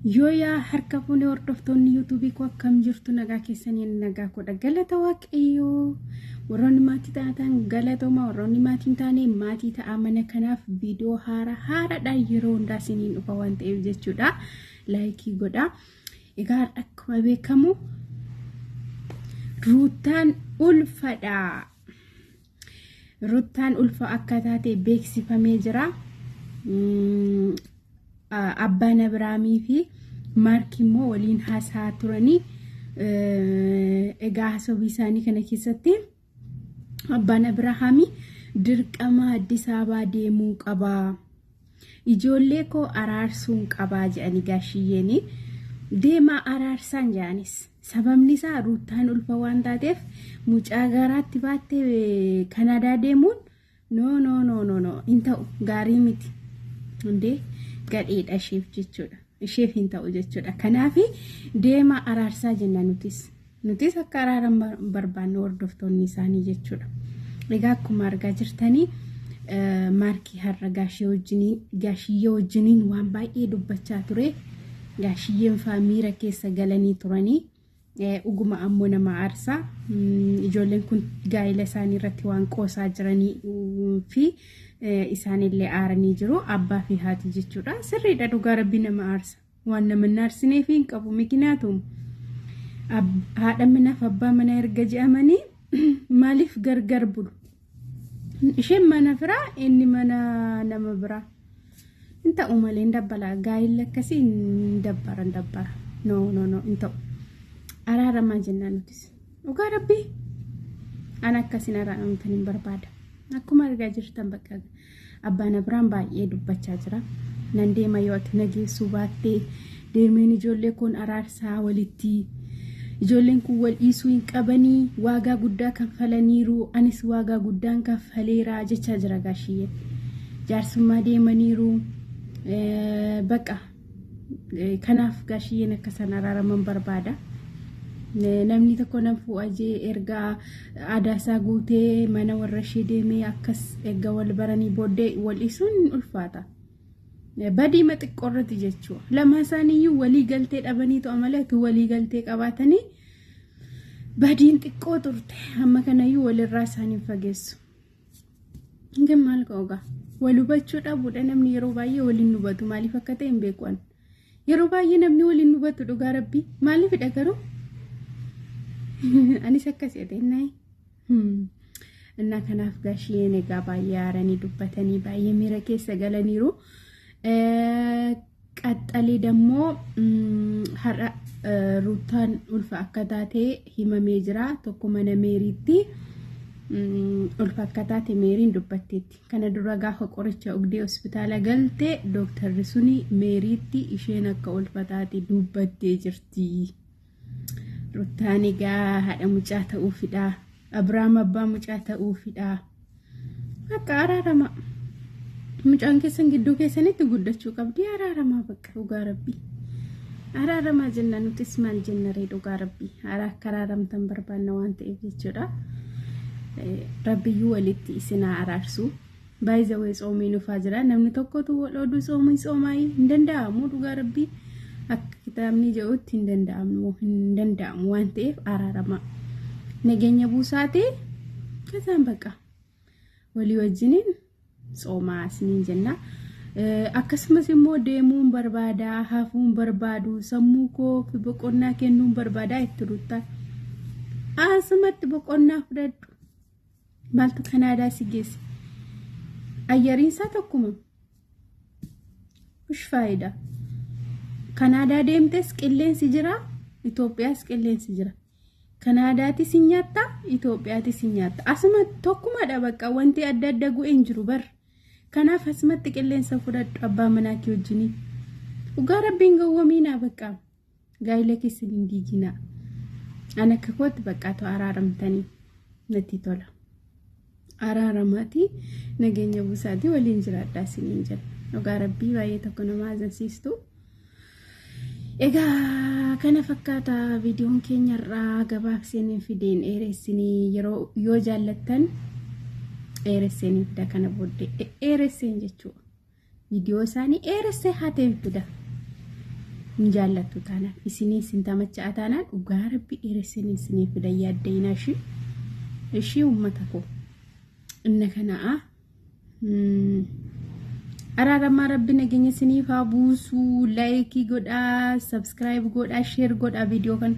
Yooyaa harka fuune hordoftoonni yuutuubii koo akkam jirtu nagaa keessanii nagaa koodha galata waaqayyoo warroonni maatii taatan galatooma warroonni maatii hin taane maatii ta'aa mana kanaaf viidiyoo haara haaraadhaan yeroo hundaa isiniin dhufa waan ta'eef jechuudha laayikii godha egaa akkuma beekamu ruutaan ulfadha Ruttaan ulfa akka taate beeksifamee jira. Abbaan Abiraamii fi Maarki immoo waliin haasa'aa turanii egaa haasawii isaanii kana keessatti abbaan Abirahaamii dirqama Addis Ababaa deemuu qaba. Ijoollee koo araarsuun qabaa jedhanii gaashiyyeeni deemaa araarsaan jedhanis. Sababni isaa Ruuttaan ulfa waan taateef mucaa garaatti baattee Kanaadaa deemuun no no no no no hin ta'u gaarii miti. Hundee gadheedha isheef jechuudha. Isheef hin ta'u jechuudha. Kanaaf deemaa araarsaa jenna nutis. Nutis akka araaran barbaannu hordoftoonni isaanii jechuudha. Egaa akkuma argaa jirtanii maarkii har'a gaashiyyee wajjiniin waan baay'ee dubbachaa ture. Gaashiyyeen faa miira keessa galanii turanii dhuguma ammoo nama aarsaa. Ijoolleen kun gaa'ela isaanii irratti waan qoosaa jiranii fi isaanillee aaranii jiru. Abbaa fi haati jechuudha. Sirriidha dhugaa rabbi nama aarsa. Waan nama hin aarsineef hin qabu mikinaatu haadha manaaf abbaa manaa erga je'amanii maaliif gargar bulu? Isheen mana firaa inni mana nama biraa. Hin ta'u malee hin dabbala. Gaa'illi akkasii hin dabbara hin dabbara. No no no hin ta'u. Araaramaa jennaan nutis. Dhugaa rabbii ana akkasiin araaramtan hin barbaada. Akkuma argaa jirtan bakka abbaan Abiraam baay'ee dubbachaa jira. Nan deema yoo ati na geessuu baattee deemeen ijoollee koon araarsaa walitti. Ijoolleen kun wal dhiisuu hin qabanii waagaa guddaa kanfalaniiru anis waagaa guddaan kanfaleera jechaa jira gaashiyyeen. Jaarsummaa deemaniiru baqa kanaaf gaashiyyeen akka isaan araaraman barbaada. Namni tokko nan fuudha jee erga aadaa isaa guutee mana warra ishee deemee akkas erga wal baranii booddee wal dhiisuun hin ulfaata. Badiima xiqqoo irratti jechuudha. Lamaan isaaniiyyuu walii galtee dhabanii to'a malee utuu walii galtee qabaatanii badiin xiqqoo turte amma kanayyuu walirraa isaan hin fageessu. Gin maal gogaa wal hubachuu dhabuudha namni yeroo baay'ee waliin hubatu maaliif akka ta'e hin beeku ani. Yeroo baay'ee namni waliin hubatu dhugaa rabbii maaliifidha garuu anis akkas jedhee naayi. Innaa kanaaf gaashiyeen egaa baay'ee aaranii dubbatanii baay'ee miira keessa galaniiru. Qaxxalee dammoo har'a Ruuttaan ulfa akka taate himamee jira. Tokko mana Meeriitti ulfa akka taate Meeriin dubbatteetti. Kana dura gaafa qoricha dhugdee hospitaala galte dooktarri suni Meeriitti isheen akka ulfa taate dubbattee jirti. Ruttaan egaa haadha mucaa ta'uufidha. Abiraam abbaa mucaa ta'uufidha. Bakka araarama. Mucaan keessan gidduu keessanitti guddachuu qabdi araaramaa bakka dhugaa rabbii. Araaramaa jenna nutis maal jenna ree dhugaa rabbii. Ara akka araaramtan barbaanna waan ta'eef jechuudha. Rabbiyyuu walitti isin haa araarsu. By the way tsoomii nufaa jira namni tokkotu wal oduu tsoomii tsoomaayii hin danda'amu dhugaa rabbii akka kitaabni jedhutti hin danda'amu hin danda'amu waan ta'eef araaramaa nageenya buusaati kasaan baqa walii wajjiniin tsoomaa isiniin jenna. Akkasumas immoo deemuun barbaadaa hafuun barbaadu sammuu koo fi boqonnaa kennuun barbaadaa itti ruttaa asumatti boqonnaa fudhadhu. Maaltu Kanaadaa si geesse? Ayyariin isaa tokkuma. Ush faayidaa. Kanaadaa deemtes qilleensi jira, Itoophiyaas qilleensi jira. Kanaadaatis hin nyaatta, Itoophiyaatis hin nyaatta. Asuma tokkumadha bakka wanti adda adda gu'e hin jiru bar. Kanaaf asumatti qilleensa fudhadhu abbaa manaa kee wajjinii. Dhugaa rabbiin gowwomiinaa bakka. Gaa'ila keessan hin diiginaa. An akka kootti baqqaa ta'u araaramtanii natti tola. Araaramaatii nageenya buusaatii waliin jiraadhaa isiniin jedha. Dhugaa rabbii baay'ee tokko nama azansiistu. Egaa kana fakkaata viidiyoon keenya irraa gabaabseen hin fideen dheeressinii yeroo yoo jaallattan dheeresseen hin fida kana booddee dheeresseen jechuudha. Viidiyoo isaanii dheeressee hateen fida. Hin jaallattu taanaan isinii isin tamacha'a taanaan dhugaa rabbi dheeressanii isinii fida yaaddayinaa ishii ishii uummata koo inna kana'a. Araaramaa rabbi nageenya isiniif haa buusu. Laayikii godhaa, sabskiraayib godhaa, sheer godhaa viidiyoo kana.